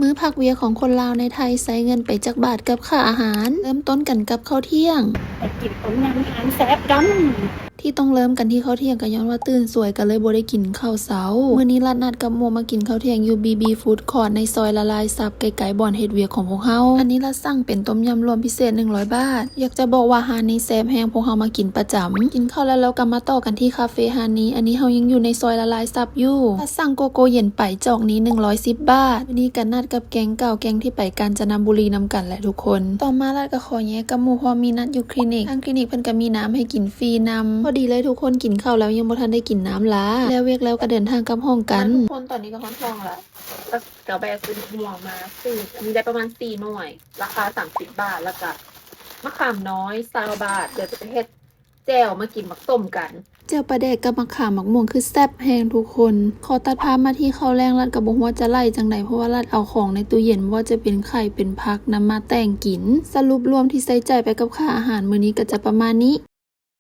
ມື້ພັກວຽກຂອງຄົນລາວໃນໄທໃຊ້ເງິນໄປຈັກບາດກັບຄ່າອາຫານ? ເລີ່ມຕົ້ນກັນກັບເຂົ້າທ່ຽງ. ໄປກິນຕົ້ມຍຳຮ້ານແຊບກັນ. ທີ່ຕ້ອງເລີ່ມກັນທີ່ເຂົ້າທ່ຽງກໍຍ້ອນວ່າຕື່ນສວຍກໍເລີຍບໍ່ໄດ້ກິນເຂົ້າເຊົ້າ. ມື້ນີ້ລັດນັດກັບໝູ່ມາກິນເຂົ້າທ່ຽງຢູ່ ບີບີ ຟູດຄອດ ໃນຊອຍລະລາຍຊັບ ໃກ້ໆບ່ອນເຮັດວຽກຂອງພວກເຮົາ. ອັນນີ້ລັດສັ່ງເປັນຕົ້ມຍຳລວມພິເສດໜຶ່ງຮ້ອຍບາດ. ຢາກຈະບອກວ່າຮ້ານນີ້ແຊບແຮງ, ພວກເຮົາມາກິນປະຈຳ. ກິນເຂົ້າແລ້ວ ເຮົາກໍມາຕໍ່ກັນທີ່ຄາເຟຮ້ານນີ້. ອັນນີ້ເຮົາຍັງຢູ່ໃນຊອຍລະລາຍຊັບຢູ່. ລັດສັ່ງໂກໂກ້ເຢັນໄປຈອກນີ້ໜຶ່ງຮ້ອຍສິບບາດ. ມື້ນີ້ກໍນັດກັບແກ້ງເກົ່າ, ແກ້ງທີ່ໄປການຈະນະບູລີນຳກັນແຫຼະທຸກຄົນ. ຕໍ່ມາລັດກໍຂໍແຍກກັບໝູ່ ເພາະມີນັດຢູ່ຄລີນິກ. ທາງຄລີນິກເພິ່ນກໍມີນ້ຳໃຫ້ກິນຟຣີນຳ. ພໍດີເລີຍທຸກຄົນ, ກິນເຂົ້າແລ້ວຍັງບໍ່ທັນໄດ້ກິນນ້ຳລາ. ແລ້ວວຽກແລ້ວກໍເດີນທາງກັບຫ້ອງກັນ. ມາທຸກຄົນ, ຕອນນີ້ກໍຮອດຫ້ອງລະ. ກໍ ກໍແບກເປັນໝວກມາ ຊື້ ອັນນີ້ໄດ້ປະມານສີ່ໜ່ວຍ ລາຄາສາມສິບບາດ ແລ້ວກໍມະຂາມນ້ອຍຊາວບາດ. ດຽວຈະໄປເຮັດແຈ່ວມາກິນໝາກສົ້ມກັນ. ແຈ່ວປາແດກກັບໝາກຂາມໝາກມ່ວງຄືແຊບແຮງທຸກຄົນ. ຂໍຕັດພາບມາທີ່ເຂົ້າແລງ, ລັດກໍບໍ່ຮູ້ວ່າຈະໄລ່ຈັ່ງໃດ ເພາະວ່າລັດເອົາຂອງໃນຕູ້ເຢັນ ບໍ່ວ່າຈະເປັນໄຂ່ເປັນຜັກນຳມາແຕ່ງກິນ. ສະຫຼຸບລວມທີ່ໃຊ້ຈ່າຍໄປກັບຄ່າອາຫານມື້ນີ້ກໍຈະປະມານນີ້.